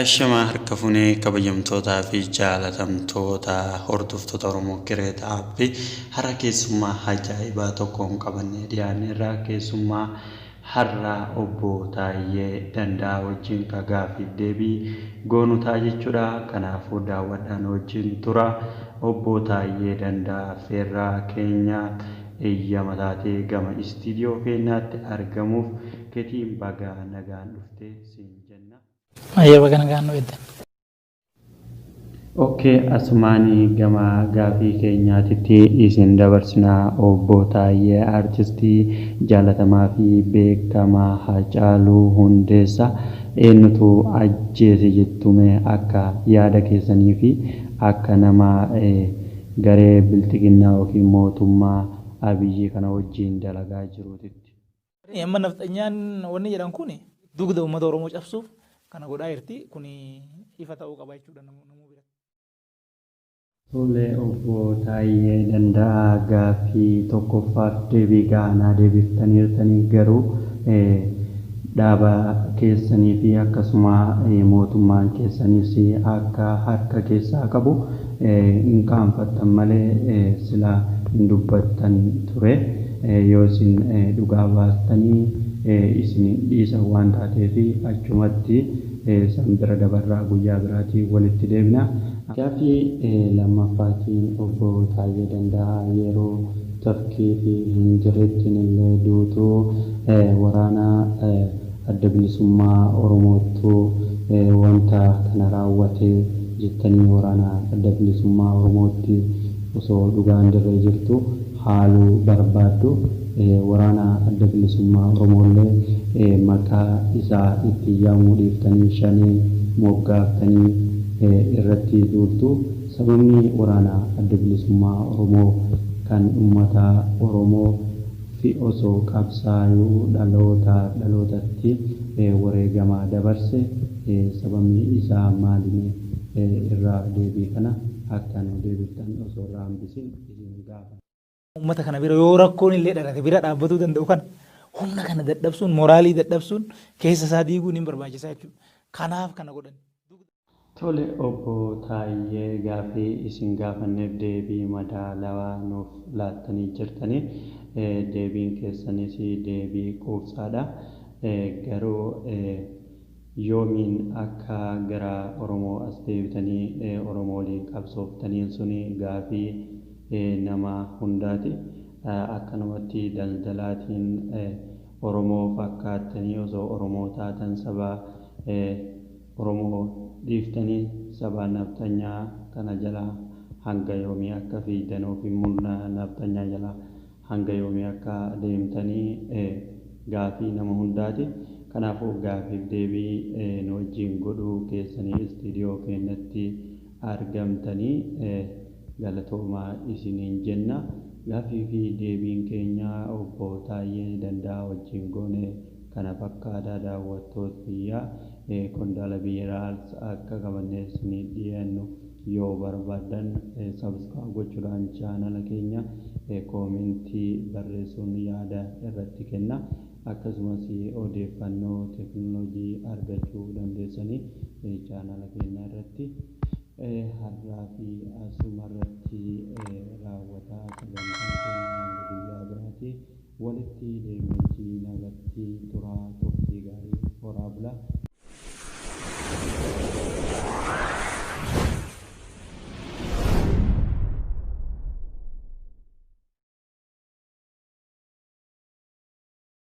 Ashamaa harka funee kabajamtootaa fi jaalatamtoota hordoftoota Oromoo Kireet App har'a keessummaa ajaa'ibaa tokkoon qabannee dhiyaanneerra. Keessummaa har'a obbo Taayyee Danda'aa wajjin ka gaaffiif deebii goonu ta'a jechuudha. Kanaafuu daawwadhaan wajjin tura. Obbo Taayyee Danda'aa affeerraa keenya eeyyama taatee gama istiidiyoo keenyaatti argamuuf keetiin baga nagaan dhufte siin jenna. Ayyee, baga nagaan nu eegdan. Okay, asumaanii gama gaafii keenyaatitti isin dabarsinaa. Obbo Taayyee, artistii jaalatamaa fi beekamaa Haacaaluu Hundeessaa eenyutu ajjeese jettume, akka yaada keessanii fi akka nama garee bilxiginnaa yookiin mootummaa Abiyyi kana wajjin dalagaa jiruutitti? Amma nafxanyaan wanni jedhan kun dugda uummata Oromoo cabsuuf kana godhaa jirti. Kun ifa ta'uu qaba jechuudha namuu biratti. Tole, obbo Taayyee Danda'aa, gaaffii tokkoffaaf deebii gahaa deebiftaniirtanii, garuu dhaaba keessanii fi akkasuma mootummaan keessanis akka harka keessaa qabu hin qaanfattan malee sila hin dubbattan ture. Yoo isin dhugaa baastanii isin dhiisan waan taateef, achumatti san bira dabarraa, guyyaa biraatii walitti deebina. Gaaffii lammaffaatiin, obbo Taayyee Danda'aa, yeroo tafkii fi hin jirrettiin illee duutuu waraana Adda Bilisummaa Oromoottu wanta kana raawwate jettanii waraana Adda Bilisummaa Oromootti osoo dhugaan dirree jirtu haaluu barbaaddu. Waraana Adda Bilisummaa Oromoollee maqaa isaa itti yaamuu dhiiftanii shanee moggaaftanii irratti duultu. Sababni waraana Adda Bilisummaa Oromoo kan uummata Oromoo fi osoo qabsaayuu dhaloota dhalootatti wareegama dabarse sababni isaa maalime? Irraa deebii kana akka nu deebiftan osoo irraa hambisin isin gaafa. Uummata kana bira yoo rakkoon illee dhalate bira dhaabbatuu danda'u kana, humna kana dadhabsuun, moraalii dadhabsuun, keessa isaa diiguun hin barbaachisaa jechuudha. Kanaaf kana godhan. Tole, obbo Taayyee, gaaffii isin gaafanneef deebii madaalawaa nuuf laattanii jirtanii. Deebiin keessanis deebii quubsaadha. Garuu yoomiin akka gara Oromoo as deebitanii Oromoo waliin qabsooftaniin suni gaafii nama hundaati. Akkanumatti daldalaatiin Oromoo fakkaattanii osoo Oromoo taatan saba Oromoo dhiiftanii saba nafxanyaa kana jala hanga yoomii akka fiigdan yookiin murna nafxanyaa jala hanga yoomii akka deemtanii gaafii nama hundaati. Kanaafuu gaafiif deebii nu wajjin godhuu keessanii istiidiyoo keenyatti argamtanii galatoomaa isiniin jenna. Gaaffii fi deebiin keenya obbo Taayyee Danda'aa wajjin goone kana fakkaata. Daawwattoota biyyaa, qondaala biiraas akka qabannee isinii dhiyaannu yoo barbaaddan subscribe gochuudhaan chaanala keenya koomentii barreessuun yaada irratti kenna. Akkasumas odeeffannoo teekinooloojii argachuu dandeessanii chaanala keenya irratti. Har'aa fi asuma irratti raawwataa sagantaan keenya. Hanga guyyaa biraati walitti deebinutti nagatti turaa, turtii gaarii, horaa bulaa.